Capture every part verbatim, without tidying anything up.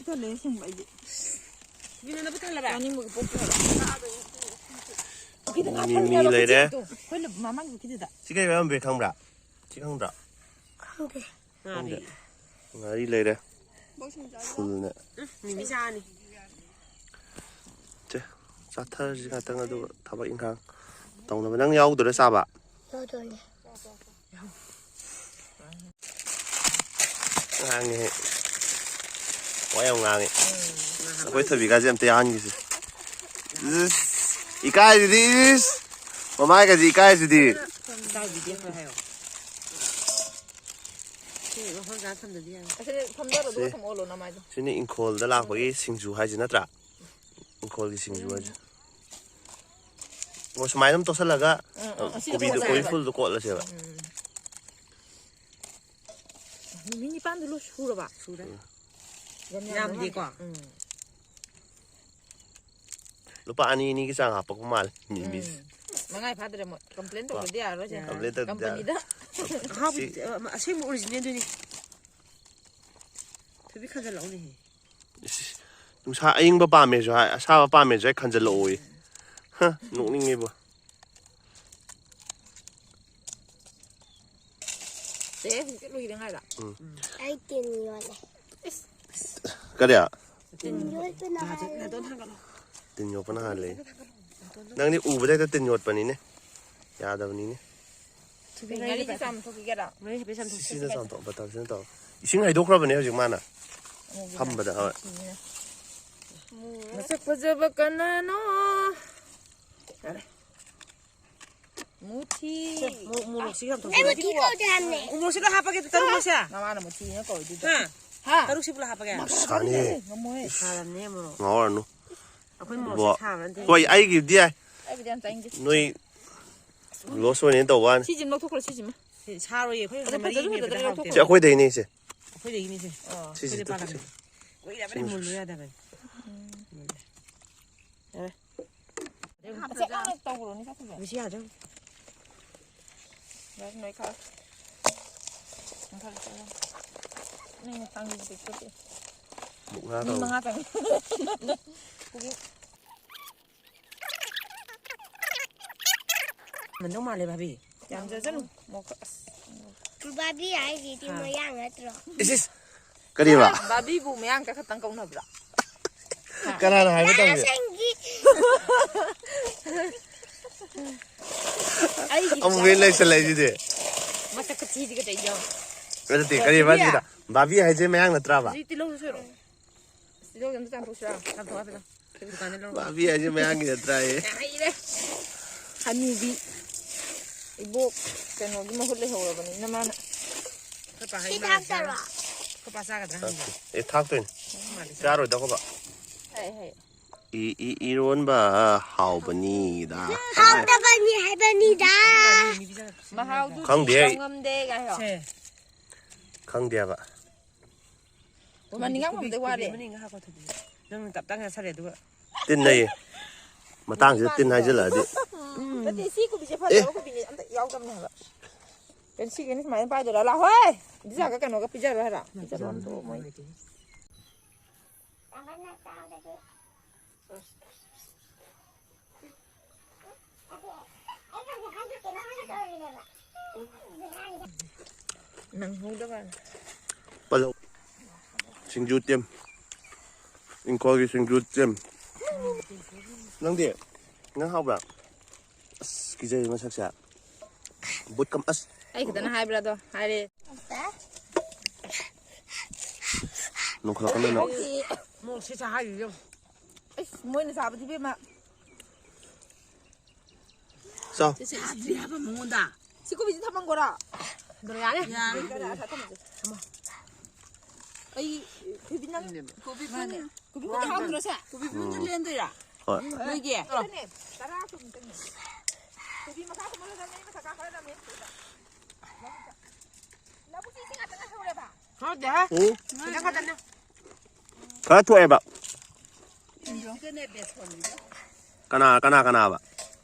ꯇꯜꯂꯦ ꯑꯁꯦꯡꯕ ꯑꯩꯗꯤ꯫ ꯆꯥꯅꯤꯡꯕꯒ ꯄꯣꯛꯇꯦ ꯍꯥꯏꯕ꯫ ꯃꯤꯃꯤ ꯂꯩꯔꯦ꯫ ꯑꯩꯈꯣꯏꯅ ꯃꯃꯥꯡꯒꯤ ꯄꯨꯈ꯭ꯔꯤꯗꯨꯗ꯫ ꯁꯤ ꯀꯩ ꯌꯥꯎꯔꯝꯕ꯭ꯔꯥ ꯈꯪꯕ꯭ꯔꯥ? ꯁꯤ ꯈꯪꯗ꯭ꯔꯥ? ꯈꯪꯗꯦ꯫ ꯉꯥꯔꯤ꯫ ꯉꯥꯔꯤ ꯂꯩꯔꯦ꯫ ꯐꯨꯜꯅꯦ꯫ ꯎꯝ, ꯃꯤꯃꯤ ꯆꯥꯅꯤ꯫ ꯆꯦ, ꯆꯥꯊꯔꯁꯤ ꯉꯥꯛꯇꯪ, ꯑꯗꯨꯒ ꯊꯕꯛ ꯏꯪꯈꯥꯡ ꯇꯧꯅꯕ꯫ ꯅꯪ ꯌꯥꯎꯗꯣꯏꯔꯥ ꯆꯥꯕ? ꯌꯥꯎꯗꯣꯏꯅꯦ꯫ ꯉꯥꯡꯉꯦꯍꯦ꯫ ꯋꯥ ꯌꯥꯝ ꯉꯥꯡꯉꯦ꯫ ꯑꯩꯈꯣꯏ ꯊꯣꯏꯕꯤꯒꯥꯁꯦ ꯑꯝꯇ ꯌꯥꯎꯍꯟꯈꯤꯁꯦ꯫ ꯏꯁ, ꯏꯀꯥꯏꯁꯤꯗꯤ, ꯏꯁ꯫ ꯃꯃꯥꯏꯒꯁꯦ ꯏꯀꯥꯏꯁꯤꯗꯤ꯫ ꯏꯀꯥꯏꯕꯤꯗꯦ ꯑꯩꯈꯣꯏ ꯍꯥꯏꯌꯣ꯫ ꯁꯤ ꯃꯐꯝ ꯆꯥꯅ ꯊꯝꯗꯗꯤ ꯌꯥꯔꯣꯏ꯫ ꯑꯁꯤꯗ ꯊꯝꯗꯔꯣ, ꯑꯗꯨꯒ ꯁꯤ꯫ ꯊꯝꯃꯛꯑꯣ ꯂꯣ ꯅꯃꯥꯏꯗꯣ꯫ ꯁꯤꯅ ꯏꯪꯈꯣꯜꯗ ꯂꯥꯛꯄꯒꯤ ꯁꯤꯡꯖꯨ ꯍꯥꯏꯁꯤ ꯅꯠꯇ꯭ꯔꯥ? ꯏꯪꯈꯣꯜꯒꯤ ꯁꯤꯡꯖꯨ ꯍꯥꯏꯁꯦ꯫ ꯑꯣ, ꯁꯨꯃꯥꯏꯅ ꯑꯗꯨꯝ ꯇꯣꯠꯁꯜꯂꯒ, ꯎꯝ, ꯎꯝ, ꯑꯁꯤ ꯀꯣꯕꯤꯗꯣ, ꯇꯣꯠꯁꯜꯂꯒ꯫ ꯀꯣꯕꯤ ꯐꯨꯜꯗꯣ ꯀꯣꯠꯂꯁꯦꯕ꯫ ꯎꯝ꯫ ꯅꯨꯃꯤꯠ ꯅꯤꯄꯥꯟꯗꯣ ꯂꯣꯏ ꯁꯨꯔꯕ? ꯁꯨꯔꯦ꯫ ꯎꯝ꯫ ꯌꯥꯝ ꯌꯥꯝꯗꯦꯀꯣ? ꯌꯥꯝꯗꯦ꯫ ꯎꯝ꯫ ꯂꯨꯄꯥ ꯑꯅꯤ ꯑꯅꯤꯒꯤ ꯆꯥꯡ ꯍꯥꯞꯄꯛꯄ ꯃꯥꯜꯂꯦ ꯃꯤꯃꯤꯁꯦ꯫ ꯎꯝ꯫ ꯃꯉꯥ ꯐꯥꯗ꯭ꯔꯦ ꯃꯣꯏ꯫ ꯀꯝꯄ꯭ꯂꯦꯟ ꯀꯣ? ꯇꯧꯗ꯭ꯔꯗꯤ ꯌꯥꯔꯔꯣꯏꯁꯦ꯫ ꯀꯝꯄ꯭ꯂꯦꯟ ꯇꯧꯗ꯭ꯔꯗꯤ ꯌꯥꯔꯣꯏ꯫ ꯀꯝꯄꯅꯤꯗ꯫ ꯑꯍꯥꯎꯕ, ꯁꯤ ꯑ, ꯑꯁꯦꯡꯕ ꯑꯣꯔꯤꯖꯤꯅꯦꯜꯗꯨꯅꯤ꯫ ꯊꯣꯏꯕꯤ ꯈꯟꯖꯜꯂꯛꯎꯅꯦꯍꯦ꯫ ꯏꯁ, ꯏꯁ, ꯅꯨꯡꯁꯥ ꯑꯏꯪꯕ ꯄꯥꯝꯃꯦꯁꯨ ꯍꯥꯏ, ꯑꯁꯥꯕ ꯄꯥꯝꯃꯦꯁꯨ ꯍꯥꯏ, ꯈꯟꯖꯜꯂꯛꯑꯣꯌꯦ꯫ ꯍ, ꯅꯣꯛꯅꯤꯡꯉꯤꯕꯣ꯫ ꯆꯦ, ꯍꯧꯖꯤꯛ ꯂꯣꯏꯈꯤꯗ ꯉꯥꯏꯔꯣ? ꯎꯝ꯫ ꯑꯩ ꯇꯤꯟ ꯌꯣꯠꯂꯦ꯫ ꯏꯁ꯫ ꯀꯔꯤ? ꯇꯤꯟ ꯌꯣꯠꯄꯅ ꯍꯥꯜꯂꯦ꯫ ꯅꯥꯇꯣꯟ ꯊꯥꯡꯒꯠꯂꯣ꯫ ꯇꯤꯟ ꯌꯣꯠꯄꯅ ꯍꯥꯜꯂꯦ꯫ ꯅꯪꯗꯤ ꯎꯕꯗ ꯍꯦꯛꯇ ꯇꯤꯟ ꯌꯣꯠꯄꯅꯤꯅꯦ꯫ ꯌꯥꯗꯕꯅꯤꯅꯦ꯫ ꯉꯥꯔꯤꯁꯤ ꯆꯥꯝꯊꯣꯛꯈꯤꯒꯦꯔꯣ? ꯉꯥꯔꯤ ꯍꯥꯏꯐꯦꯠ ꯆꯥꯝꯊꯣꯛ-꯫ ꯁꯤꯁꯤꯅ ꯆꯥꯝꯊꯣꯛ-, ꯕꯇꯜꯁꯤꯅ ꯇꯧ꯫ ꯏꯁꯤꯡ ꯍꯩꯗꯣꯛꯈ꯭ꯔꯕꯅꯦ ꯍꯧꯖꯤꯛ ꯃꯥꯅ꯫ ꯑꯃꯨꯕꯤꯅ꯫ ꯐꯝꯕꯗ, ꯍꯣꯏ꯫ ꯃꯁꯛ ꯐꯖꯕ ꯀꯅꯥꯅꯣ? ꯌꯥꯔꯦ꯫ ꯃꯨꯊꯤ꯫ ꯁꯦ, ꯃꯣ-, ꯃꯣꯔꯣꯛꯁꯤꯒ ꯌꯥꯝ ꯑꯩ ꯇꯧꯁꯜꯂꯣ꯫ ꯃꯨꯊꯤ ꯀꯧꯗꯦ ꯍꯥꯏꯕꯅꯦ꯫ ꯎ ꯃꯣꯔꯣꯛꯁꯤꯒ ꯍꯥꯞꯄꯒꯦ, ꯇꯔꯨꯛꯃꯛꯁꯦ꯫ ꯅꯃꯥꯅ ꯃꯨꯊꯤꯅ ꯀꯧꯔꯤꯗꯨꯗꯤ꯫ ꯍꯥ? ꯍꯥ? ꯇꯔꯨꯛꯁꯤ ꯄꯨꯂꯞ ꯍꯥꯞꯄꯒꯦ꯫ ꯃꯁꯥꯅꯦ꯫ ꯉꯝꯃꯣꯏ꯫ ꯁꯥꯔꯝꯅꯦ ꯃꯣꯔꯣꯛ꯫ ꯉꯥꯎꯔꯅꯨ꯫ ꯑꯩꯈꯣꯏ ꯃꯣꯔꯣꯛꯁꯦ ꯏꯕꯣ꯫ ꯁꯥꯕ ꯅꯠꯇꯦ꯫ ꯍꯣꯏ, ꯑꯩꯒꯤꯕꯨꯗꯤ ꯌꯥꯏ꯫ ꯑꯩꯕꯨꯗꯤ ꯌꯥꯝ ꯆꯥꯅꯤꯡꯗꯦ꯫ ꯅꯣꯏ ꯂꯣꯁ ꯑꯣꯏꯅꯦꯅ ꯇꯧꯕ ꯋꯥꯅꯤ꯫ ꯁꯤꯁꯤꯃ ꯂꯧꯊꯣꯛꯈ꯭ꯔꯣ, ꯁꯤꯁꯤꯃ꯫ ꯁꯤ ꯁꯥꯔꯣꯏꯌꯦ, ꯑꯩꯈꯣꯏ ꯑꯗꯣ ꯃꯔꯤ ꯐꯖꯅ ꯃꯦꯠꯄꯗ ꯐꯖꯅ ꯍꯥꯎꯇꯦ꯫ ꯂꯧꯊꯣꯛꯈ꯭ꯔꯣ꯫ ꯁꯤ ꯑꯩꯈꯣꯏꯗꯩꯅꯦ ꯁꯦ꯫ ꯑꯥ꯫ ꯑꯩꯈꯣꯏꯗꯩꯅꯦ ꯁꯦ꯫ ꯑꯥ꯫ ꯁꯤꯁꯤ ꯑꯩꯈꯣꯏꯗꯩ ꯄꯥꯜꯂꯝꯃꯦ꯫ ꯇꯧꯁꯤ꯫ ꯀꯨꯏꯔꯕꯅꯦ ꯃꯨꯜꯂꯨ ꯌꯥꯗꯕꯅꯦ꯫ ꯎꯝ꯫ ꯃꯨꯜꯂꯦ꯫ ꯌꯥꯔꯦ꯫ ꯃꯁꯤ ꯌꯥꯗ꯭ꯔꯣ? ꯌꯥꯔꯦ, ꯅꯣꯏ ꯈꯥꯛ꯫ ꯅꯣꯏ ꯈꯥꯛ ꯆꯠꯂꯣ꯫ ꯅꯪꯅ ꯊꯥꯡꯖꯤꯡ ꯄꯤꯛꯄꯗꯤ꯫ ꯃꯨꯛꯅꯥ ꯃꯤ ꯇꯧ꯫ ꯃꯉꯥ ꯆꯪꯉꯦ꯫ ꯃꯟꯗꯧ ꯃꯥꯜꯂꯦ ꯚꯥꯕꯤ꯫ ꯌꯥꯝ ꯆꯥꯖꯅꯨ꯫ ꯃꯣꯛ-, ꯑꯁ꯫ ꯕꯥꯕꯤ ꯍꯥꯏꯁꯤꯗꯤ ꯍꯥ꯫ ꯃꯌꯥꯡ ꯅꯠꯇ꯭ꯔꯣ? ꯏꯁ, ꯏꯁ꯫ ꯀꯔꯤꯕ? ꯕꯥꯕꯤꯕꯨ ꯃꯌꯥꯡ ꯈꯛꯇꯪ ꯀꯧꯅꯕ꯭ꯔꯥ? ꯀꯅꯥꯅ ꯍꯥꯏꯕ ꯇꯝꯒꯦ? ꯁꯪꯒꯤ꯫ ꯑꯩꯒꯤ ꯑꯃꯨꯛ ꯍꯦꯟ ꯂꯩꯁꯜꯂꯛꯏꯁꯤꯗꯤ꯫ ꯃꯁꯛ ꯈꯨꯊꯤꯁꯤꯒ ꯇꯧꯏꯗꯣ꯫ ꯅꯠꯇꯦ, ꯀꯔꯤ ꯍꯥꯏꯕ ꯁꯤꯗ? ꯕꯥꯕꯤ ꯍꯥꯏꯁꯦ ꯃꯌꯥꯡ ꯅꯠꯇ꯭ꯔꯕ? ꯍꯧꯖꯤꯛ ꯇꯤꯜꯍꯧꯁꯨ ꯁꯣꯏꯔꯣ꯫ ꯇꯤꯜꯍꯧꯁꯦ ꯑꯝꯇ ꯆꯥꯝꯊꯣꯛꯁꯤꯔꯥ? ꯆꯥꯝꯊꯣꯛ ꯍꯥꯏꯕꯗꯣ꯫ ꯕꯥꯕꯤ ꯍꯥꯏꯁꯦ ꯃꯌꯥꯡꯒꯤ ꯅꯠꯇ꯭ꯔꯥꯌꯦ? ꯌꯥ, ꯍꯩꯔꯦ꯫ ꯍꯅꯨꯕꯤ꯫ ꯏꯕꯣꯛ ꯀꯩꯅꯣꯒꯤ ꯃꯍꯨꯠ ꯂꯩꯍꯧꯔꯕꯅꯤꯅ ꯃꯥꯅ꯫ ꯑꯩꯈꯣꯏ ꯄꯥ ꯍꯩ ꯁꯤ ꯃꯥꯜꯂꯦ ꯊꯥꯛꯇꯔꯣ? ꯆꯥꯔꯣꯏ꯫ ꯑꯩꯈꯣꯏ ꯄꯥ ꯆꯥꯒꯗ꯭ꯔꯥ ꯍꯪꯒꯦ꯫ ꯑꯦ, ꯊꯥꯛꯇꯣꯏꯅꯦ꯫ ꯍꯩ ꯃꯥꯜꯂꯦ ꯆꯥꯔꯣꯏ꯫ ꯆꯥꯔꯣꯏꯗ ꯑꯩꯈꯣꯏ ꯄꯥ꯫ ꯍꯩ, ꯍꯩ꯫ ꯏ-, ꯏ-, ꯏꯔꯣꯟꯕ ꯍꯥꯎꯕꯅꯤꯗ꯫ ꯍꯥꯎꯇꯕꯅꯤ ꯍꯥꯏꯕꯅꯤꯗ꯫ ꯃꯍꯥꯎꯗꯨꯗꯤ ꯈꯪꯗꯦ ꯑꯩ꯫ ꯌꯧꯉꯝꯗꯦ ꯀꯥꯏ ꯍꯥꯏꯌꯣ꯫ ꯁꯦ꯫ ꯈꯪꯗꯦ ꯍꯥꯏꯕ꯫ ꯑꯣ, ꯃꯅꯤꯡ ꯌꯥꯝ ꯉꯝꯗꯩ ꯋꯥꯔꯦ꯫ ꯀꯣꯕꯤ ꯃꯅꯤꯡ ꯉꯥꯏꯍꯥꯛ ꯀꯣꯊꯣꯛꯄꯤꯌꯨ꯫ ꯅꯪ ꯇꯞ ꯇꯥꯅ ꯆꯥꯁꯜꯂꯦ ꯑꯗꯨꯒ꯫ ꯇꯤꯟꯅꯩꯌꯦ꯫ ꯃꯇꯥꯡꯁꯤꯗ ꯇꯤꯟ ꯍꯥꯏꯖꯤꯜꯂꯛꯑꯗꯤ꯫ ꯎꯝ꯫ ꯅꯠꯇꯦ, ꯁꯤ ꯀꯣꯕꯤꯁꯦ ꯐꯖꯕ ꯑꯦ꯫ ꯀꯣꯕꯤꯅꯦ, ꯑꯝꯇ ꯌꯥꯎꯗꯕꯅꯦ ꯍꯥꯏꯕ꯫ ꯀꯩꯅꯣ ꯁꯤꯒꯤꯅꯤ ꯁꯨꯃꯥꯏꯅ ꯄꯥꯏꯗꯣꯏꯔꯥ? ꯂꯥꯛꯍꯣꯏ! ꯏꯟꯖꯥꯡꯒ ꯀꯩꯅꯣꯒ ꯄꯤꯖꯔꯣꯏ ꯍꯥꯏꯔꯣ? ꯄꯤꯖꯔꯣꯏ, ꯑꯝꯇ ꯃꯣꯏ꯫ ꯅꯪꯍꯧꯗꯕ꯫ ꯄꯜꯂꯧ꯫ ꯁꯤꯡꯖꯨ ꯇꯤꯝ꯫ ꯏꯪꯈꯣꯜꯒꯤ ꯁꯤꯡꯖꯨ ꯇꯤꯝ꯫ ꯅꯪꯗꯤ? ꯅꯪ ꯍꯥꯎꯕ꯭ꯔꯥ? ꯑꯁ, ꯀꯤꯖꯩ ꯃꯁꯛꯁꯦ꯫ ꯕꯨꯠ ꯀꯝ-, ꯑꯁ꯫ ꯑꯩ ꯈꯛꯇꯅ ꯍꯥꯏꯕ꯭ꯔꯥ ꯑꯗꯣ? ꯍꯥꯏꯔꯦ꯫ ꯅꯣꯡꯈꯠꯂꯛꯀꯅꯨ ꯅꯪ꯫ ꯃꯣꯔꯣꯛꯁꯦ ꯆꯥꯍꯥꯏꯔꯤꯁꯦ ꯌꯦꯡꯉꯨ꯫ ꯑꯩꯁ, ꯃꯣꯏꯅ ꯆꯥꯕꯗꯤ ꯏꯕꯦꯝꯃ꯫ ꯆꯥꯎ꯫ ꯁꯥꯗ꯭ꯔꯤ ꯍꯥꯏꯕ ꯃꯉꯣꯟꯗ꯫ ꯁꯤ ꯀꯣꯕꯤꯁꯤ ꯊꯝꯃꯝꯒꯣꯔꯥ? ꯑꯗꯨꯅ ꯌꯥꯔꯦ꯫ ꯌꯥꯔꯦ꯫ ꯌꯥꯔꯦ, ꯑꯁꯥ ꯊꯝꯃꯁꯦ꯫ ꯊꯝꯃꯣ꯫ ꯑꯩ ꯊꯣꯏꯕꯤ ꯅꯪ ꯀꯣꯕꯤ ꯐꯨꯟ꯫ ꯀꯣꯕꯤ ꯐꯨꯟ ꯍꯥꯞꯇ꯭ꯔꯣ ꯁꯦ? ꯀꯣꯕꯤ ꯐꯨꯟꯁꯨ ꯎꯝ꯫ ꯂꯦꯟꯗꯣꯏꯔꯥ? ꯍꯣꯏ꯫ ꯅꯣꯏꯒꯤ? ꯑꯗꯨꯅꯦ, ꯇꯔꯥ ꯀꯨꯟꯃꯨꯛꯇꯪꯅꯦ꯫ ꯀꯣꯕꯤ ꯃꯈꯥ ꯀꯨꯝꯍꯜꯂꯣ, ꯅꯪ ꯃꯊꯛ ꯀꯥꯈꯠꯂꯗꯕꯅꯦ꯫ ꯂꯧꯕꯨꯛꯁꯦ ꯏꯁꯤꯡ ꯉꯥꯛꯇ ꯉꯥꯏꯍꯧꯔꯦꯕ꯫ ꯍꯥꯎꯗꯦ꯫ ꯎꯝ꯫ ꯈꯤꯇꯪ ꯈꯛꯇꯅꯦ꯫ ꯈꯔ ꯊꯣꯛꯑꯦꯕ꯫ ꯀꯅꯥ, ꯀꯅꯥ, ꯀꯅꯥꯕ?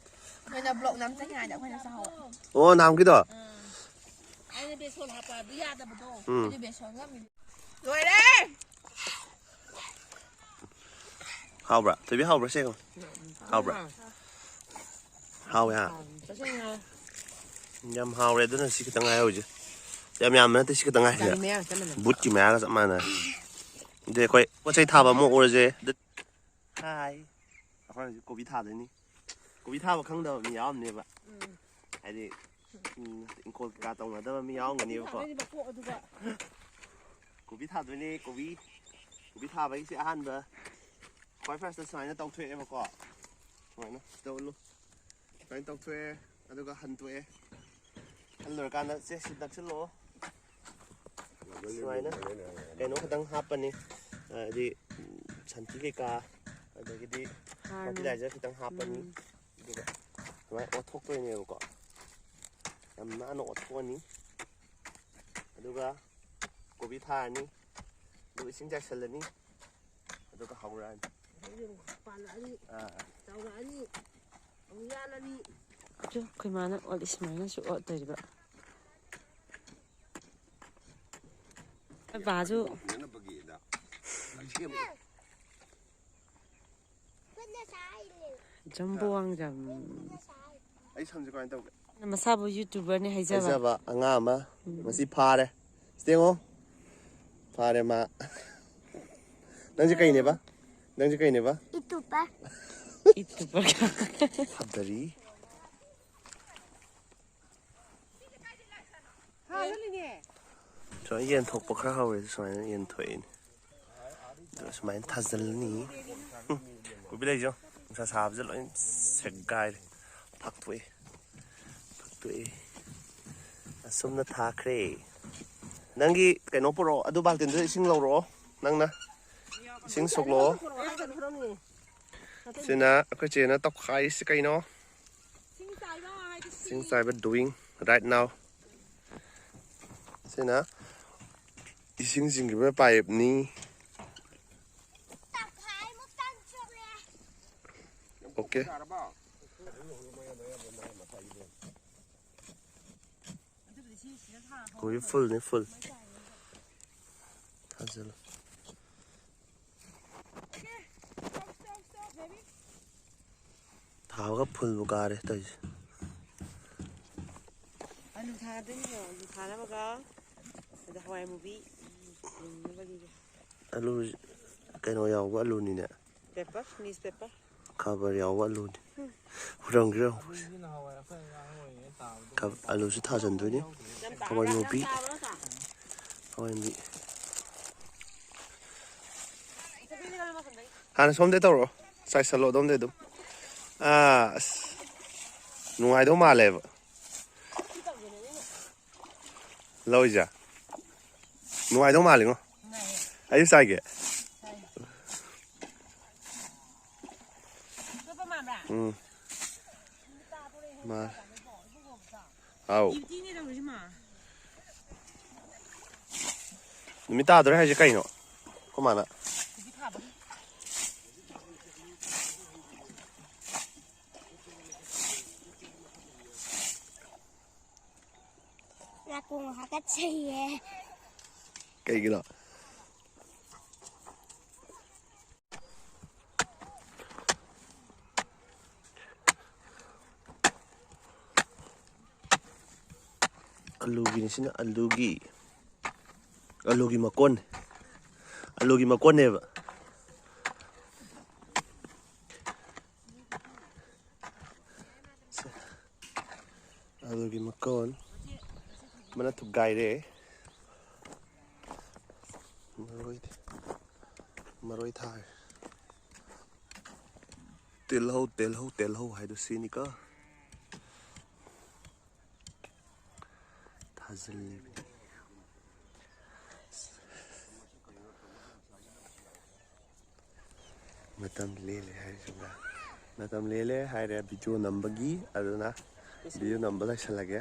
ꯑꯩꯈꯣꯏꯅ ꯕ꯭ꯂꯣꯛ ꯅꯝ ꯆꯠꯈ꯭ꯔꯤꯉꯩꯗ ꯑꯩꯈꯣꯏꯅ ꯆꯥꯍꯧꯕ꯫ ꯑꯣ, ꯅꯍꯥꯟꯃꯨꯛꯀꯤꯗꯣ? ꯎꯝ꯫ ꯑꯩꯅ ꯕꯦꯁꯣꯟ ꯍꯥꯞꯄ ꯑꯗꯨ ꯌꯥꯗꯕꯗꯣ꯫ ꯎꯝ꯫ ꯑꯗꯨ ꯕꯦꯁꯣꯟꯒ ꯃꯤ-, ꯂꯣꯏꯔꯦ꯫ ꯍꯥꯎꯕ꯭ꯔꯥ? ꯊꯣꯏꯕꯤ, ꯍꯥꯎꯕ꯭ꯔꯥ? ꯁꯦꯡꯉꯣ꯫ ꯍꯥꯎꯕ꯭ꯔꯥ? ꯍꯥꯎꯋꯦ, ꯍꯥ? ꯇꯁꯦꯡꯅ꯫ ꯌꯥꯝ ꯍꯥꯎꯔꯦ, ꯑꯗꯨꯅ ꯁꯤ ꯈꯤꯇꯪ ꯉꯥꯏꯍꯧꯔꯤꯁꯦ꯫ ꯌꯥꯝ ꯌꯥꯝꯕ ꯅꯠꯇꯦ, ꯁꯤ ꯈꯤꯇꯪ ꯉꯥꯏꯁꯦ꯫ ꯒꯥꯔꯤ ꯃꯌꯥꯒ ꯆꯞ ꯃꯥꯟꯅꯩ꯫ ꯕꯨꯠꯀꯤ ꯃꯌꯥꯒ ꯆꯞ ꯃꯥꯟꯅꯔꯦ꯫ ꯑꯗꯨꯗꯤ ꯑꯩꯈꯣꯏ ꯄꯣꯠ ꯆꯩ ꯊꯥꯕ ꯑꯃꯨꯛ ꯎꯔꯁꯦ꯫ ꯑꯗꯨ-, ꯍꯥꯏ꯫ ꯑꯩꯈꯣꯏ ꯍꯧꯖꯤꯛ ꯀꯣꯕꯤ ꯊꯥꯗꯣꯏꯅꯤ꯫ ꯀꯣꯕꯤ ꯊꯥꯕ ꯈꯪꯗꯕ ꯃꯤ ꯌꯥꯎꯔꯝꯅꯦꯕ꯫ ꯎꯝ꯫ ꯍꯥꯏꯗꯤ, ꯎꯝ, ꯏꯪꯈꯣꯜ ꯀꯩꯀꯥ ꯇꯧꯅꯗꯕ ꯃꯤ ꯌꯥꯎꯔꯝꯒꯅꯦꯕꯀꯣ꯫ ꯊꯥꯗꯣꯏꯅꯦꯕꯀꯣ, ꯑꯗꯨꯒ ꯀꯣꯕꯤ ꯊꯥꯗꯣꯏꯅꯦ, ꯀꯣꯕꯤ꯫ ꯀꯣꯕꯤ ꯊꯥꯕꯒꯤꯁꯦ ꯑꯍꯥꯟꯕ ꯈ꯭ꯋꯥꯏ ꯐꯥꯔꯁꯇ ꯁꯨꯃꯥꯏꯅ ꯇꯧꯊꯣꯛꯑꯦꯕꯀꯣ꯫ ꯁꯨꯃꯥꯏꯅ ꯇꯧ-, ꯁꯨꯃꯥꯏꯅ ꯇꯧꯊꯣꯛꯑꯦ, ꯑꯗꯨꯒ ꯍꯟꯗꯣꯛꯑꯦ꯫ ꯍꯜ ꯂꯣꯏꯔꯀꯥꯟꯗ ꯆꯦ ꯁꯤ ꯅꯛꯁꯤꯜꯂꯛꯑꯣ꯫ ꯁꯨꯃꯥꯏꯅ ꯀꯩꯅꯣ ꯈꯤꯇꯪ ꯍꯥꯞꯄꯅꯤ, ꯍꯥꯏꯗꯤ, ꯎꯝ, ꯁꯟꯊꯤ ꯀꯩꯀꯥ, ꯑꯗꯒꯤꯗꯤ ꯍꯥꯔ ꯅꯨꯡ꯫ ꯐꯔꯇꯤꯂꯥꯏꯖꯔ ꯈꯤꯇꯪ ꯍꯥꯞꯄꯅꯤ꯫ ꯎꯝ꯫ ꯑꯗꯨꯒ ꯁꯨꯃꯥꯏꯅ ꯑꯣꯠꯊꯣꯛꯇꯣꯏꯅꯦꯕꯀꯣ꯫ ꯌꯥꯝ ꯅꯥꯟꯅ ꯑꯣꯠꯊꯣꯛꯑꯅꯤ꯫ ꯑꯗꯨꯒ ꯀꯣꯕꯤ ꯊꯥꯔꯅꯤ꯫ ꯑꯗꯨꯒ ꯏꯁꯤꯡ ꯆꯥꯏꯁꯤꯜꯂꯅꯤ꯫ ꯑꯗꯨꯒ ꯍꯧꯔꯛꯑꯅꯤ꯫ ꯄꯥꯜꯂꯛꯑꯅꯤ꯫ ꯑꯥ꯫ ꯆꯥꯎꯔꯛꯑꯅꯤ꯫ ꯑꯃꯨꯛ ꯌꯥꯜꯂꯅꯤ꯫ ꯑꯗꯨ ꯑꯩꯈꯣꯏ ꯃꯥꯅ ꯑꯣꯠꯂꯤ ꯁꯨꯃꯥꯏꯅꯁꯨ ꯑꯣꯠꯇꯣꯏꯕ꯫ ꯑꯩꯈꯣꯏ ꯕꯥꯁꯨ ꯖꯝꯕꯣ ꯋꯥꯡꯖꯝ꯫ ꯑꯩ ꯁꯝꯁꯦ ꯀꯃꯥꯏꯅ ꯇꯧꯒꯦ? ꯃꯁꯥꯕꯨ YouTuberꯅꯦ ꯍꯥꯏꯖꯕ꯫ ꯍꯥꯏꯖꯕ ꯑꯉꯥꯡ ꯑꯃ ꯎꯝ꯫ ꯉꯁꯤ ꯐꯥꯔꯦ꯫ ꯁꯤ ꯌꯦꯡꯉꯣ꯫ ꯐꯥꯔꯦ ꯃꯥ꯫ ꯅꯪꯁꯦ ꯀꯩꯅꯦꯕ? ꯅꯪꯁꯦ ꯀꯩꯅꯦꯕ? YouTuber꯫ YouTuber꯫ ꯐꯗꯔꯤ꯫ ꯁꯨꯃꯥꯏꯅ ꯌꯦꯟꯊꯣꯛꯄ ꯈꯔ ꯍꯧꯔꯦ, ꯁꯨꯃꯥꯏꯅ ꯌꯦꯟꯊꯣꯛꯏꯅꯦ꯫ ꯑꯗꯨꯒ ꯁꯨꯃꯥꯏꯅ ꯊꯥꯖꯤꯜꯂꯅꯤ꯫ ꯀꯣꯕꯤ ꯂꯩꯁꯨ ꯅꯨꯡꯁꯥ ꯁꯥꯕꯁꯦ ꯂꯣꯏ ꯁꯦꯒꯥꯏꯔꯦ꯫ ꯐꯛꯇꯣꯛꯑꯦ꯫ ꯐꯛꯇꯣꯛꯑꯦ꯫ ꯑꯁꯨꯝꯅ ꯊꯥꯈ꯭ꯔꯦ꯫ ꯅꯪꯒꯤ ꯀꯩꯅꯣ ꯄꯨꯔꯛꯑꯣ, ꯑꯗꯨ ꯕꯥꯜꯇꯤꯟꯗꯨꯗ ꯏꯁꯤꯡ ꯂꯧꯔꯛꯑꯣ꯫ ꯅꯪꯅ ꯏꯁꯤꯡ ꯁꯣꯛꯂꯛꯑꯣ꯫ ꯁꯤꯅ ꯑꯩꯈꯣꯏ ꯆꯦꯅ ꯇꯧꯈꯥꯏꯔꯤꯁꯤ ꯀꯩꯅꯣ? ꯏꯁꯤꯡ ꯆꯥꯏꯕ doing right now꯫ ꯁꯤꯅ ꯏꯁꯤꯡ ꯆꯤꯡꯈꯤꯕ ꯄꯥꯏꯞꯅꯤ꯫ ꯑꯣꯀꯦ꯫ ꯀꯣꯕꯤ ꯐꯨꯜꯅꯤ, ꯐꯨꯜ꯫ ꯆꯠꯂꯣ꯫ ꯊꯥꯕꯒ ꯐꯨꯜꯕꯨ ꯀꯥꯔꯦ ꯇꯧꯔꯤꯁꯦ꯫ ꯑꯂꯨ ꯊꯥꯗꯣꯏꯅꯦ, ꯑꯂꯨ ꯊꯥꯅꯕꯒ ꯑꯗ ꯍꯋꯥꯏ ꯃꯨꯕꯤ ꯂꯤꯡꯅꯕꯒꯤꯒ꯫ ꯑꯂꯨ ꯀꯩꯅꯣ ꯌꯥꯎꯕ ꯑꯂꯨꯅꯤꯅꯦ꯫ Paper, news paper. ꯈꯕꯔ ꯌꯥꯎꯕ ꯑꯂꯨꯅꯤ꯫ ꯍꯨꯔꯝꯒꯤꯔꯣ? ꯈ-, ꯑꯂꯨꯁꯨ ꯊꯥꯖꯤꯟꯗꯣꯏꯅꯤ꯫ ꯍꯋꯥꯏ ꯃꯨꯕꯤ꯫ ꯍꯋꯥꯏ ꯃꯨꯕꯤ꯫ ꯍꯥꯟꯅ ꯁꯣꯝꯗꯩ ꯇꯧꯔꯛꯑꯣ꯫ ꯆꯥꯏꯁꯜꯂꯣ ꯑꯗꯣꯝꯗꯩ ꯑꯗꯨꯝ꯫ ꯑꯥ, ꯑꯁ꯫ ꯅꯨꯡꯉꯥꯏꯗꯧ ꯃꯥꯜꯂꯦꯕ꯫ ꯂꯧꯔꯤꯁꯦ꯫ ꯅꯨꯡꯉꯥꯏꯗꯧ ꯃꯥꯜꯂꯤꯉꯣ꯫ ꯑꯩꯁꯨ ꯆꯥꯏꯒꯦ꯫ ꯎꯝ꯫ ꯃꯥ-, ꯑꯥꯎ꯫ ꯅꯨꯃꯤꯠ ꯇꯥꯗꯣꯔꯦ ꯍꯥꯏꯁꯦ ꯀꯩꯅꯣ? ꯑꯩꯈꯣꯏ ꯃꯥꯅ꯫ ꯅꯥꯀꯣꯡ ꯍꯥꯀꯠꯆꯩꯌꯦ꯫ ꯀꯩꯒꯤꯅꯣ? ꯑꯂꯨꯒꯤꯅꯤ ꯁꯤꯅ, ꯑꯂꯨꯒꯤ, ꯑꯂꯨꯒꯤ ꯃꯀꯣꯟ, ꯑꯂꯨꯒꯤ ꯃꯀꯣꯟꯅꯦꯕ꯫ ꯑꯗꯨꯒꯤ ꯃꯀꯣꯟ ꯑꯃꯅ ꯊꯨꯒꯥꯏꯔꯦ꯫ ꯃꯔꯣꯏ, ꯃꯔꯣꯏ ꯊꯥꯔꯦ꯫ ꯇꯦꯜꯍꯧ, ꯇꯦꯜꯍꯧ, ꯇꯦꯜꯍꯧ ꯍꯥꯏꯗꯣ ꯁꯤꯅꯤꯀꯣ꯫ ꯊꯥꯖꯤꯜꯂꯤꯕꯅꯤ꯫ ꯃꯇꯝ ꯂꯦꯜꯂꯦ ꯍꯥꯏꯔꯤꯁꯤꯅ꯫ ꯃꯇꯝ ꯂꯦꯜꯂꯦ ꯍꯥꯏꯔꯦ video ꯅꯝꯕꯒꯤ, ꯑꯗꯨꯅ video ꯅꯝꯕ ꯂꯣꯏꯁꯤꯜꯂꯒꯦ꯫